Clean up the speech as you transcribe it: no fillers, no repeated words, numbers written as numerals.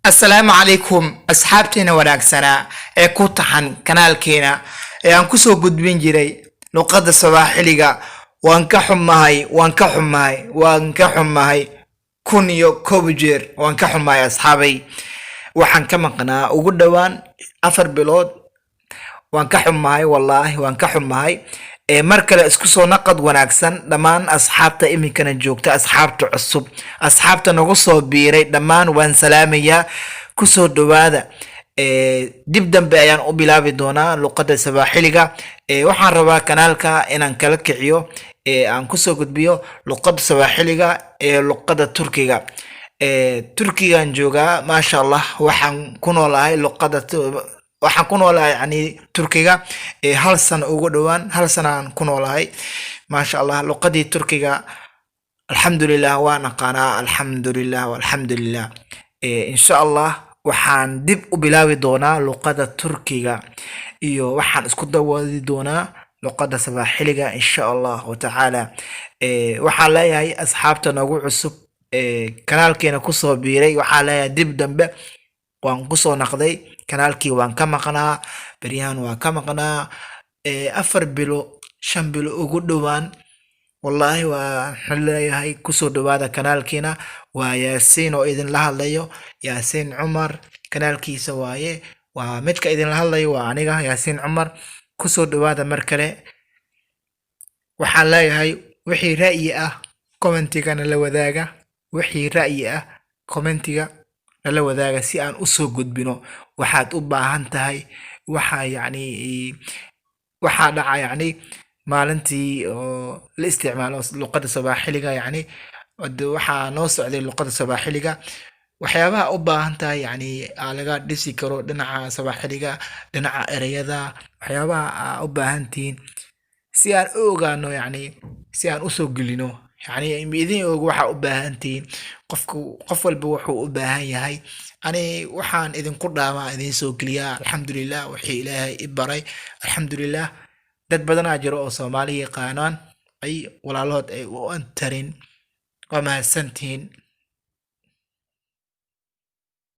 Assalaamu calaykum, asxaabteena wanaagsanaa ee ku taxan kanaalkeena ee aan kusoo gudbin jiray luqadda Sawaaxiliga. Waan ka xumahay, waan ka xumahay, waan ka xumahay, 1001 jeer waan ka xumahay, asxaabay. Waxaan ka maqnaa ugu dhowaan 4 bilood. Waan ka xumahay, wallaahi waan ka xumahay. Mar kale isku soo naqad wanaagsan, dhammaan asxaabta iminkana joogta, asxaabta cusub, asxaabta nagu soo biiray, dhammaan waan salaamayaa. Kusoo dhawaada. Dib dambe ayaan u bilaabi doonaa luqadda Sawaaxiliga. Waxaan rabaa kanaalka inaan kala kiciyo ee aan kusoo gudbiyo luqadda Sawaaxiliga ee luqadda Turkiga. Turkigan joogaa, maasha Allah. Waxaan ku noolahay luqadda, waxaan ku noolahay yani Turkiga hal sano, ugu dhowaan hal sano aan ku noolahay, maasha Allah. Luqadii Turkiga, alxamdulilah, waan aqaanaa, alxamdulilah, alxamdulilah. Insha Allah waxaan dib u bilaabi doonaa luqadda Turkiga iyo waxaan isku daawadi doonaa luqadda Sawaaxiliga, insha Allahu tacaala. Waxaan leeyahay asxaabta nagu cusub ee kanaalkeena kusoo biiray, waxaan leeyahay dib dambe waan kusoo naqday. Kanaalkii waan ka maqnaa, beryahan waan ka maqnaa 4 bilo, 5 bilo ugu dhowaan. Wallaahi waxaan leeyahay kusoo dhawaada kanaalkiina. Waa Yaasiin oo idinla hadlayo, Yaasiin Cumar kanaalkiisa waaye. Waa midka idinla hadlayo, waa aniga Yaasiin Cumar. Kusoo dhawaada mar kale. Waxaan leeyahay wixii ra'yi ah commentiga nala wadaaga, wixii ra'yi ah commentiga nala wadaaga si aan usoo gudbino waxaad u baahan tahay. Waxa yacni waxaa dhaca yacni maalintii oo la isticmaalo luqadda Sawaaxiliga, yacni waxaa noo socday luqadda Sawaaxiliga, waxyaabaha u baahan tahay, yacni aa laga dhisi karo dhinaca Sawaaxiliga, dhinaca ereyada, waxyaabaha aa u baahan tihiin si aan u ogaano, yacni si aan usoo gelino, yacni idin og waxaa u baahan tihiin. Qofku, qof walba wuxuu u baahan yahay, ani waxaan idinku dhaamaa idin soo geliyaa, alxamdulilah, wixii Ilaahay i baray, alxamdulilah. Dad badanaa jiro oo Soomaali yaqaanaan ay walaalahood ay u antarin. Waa mahadsantihiin.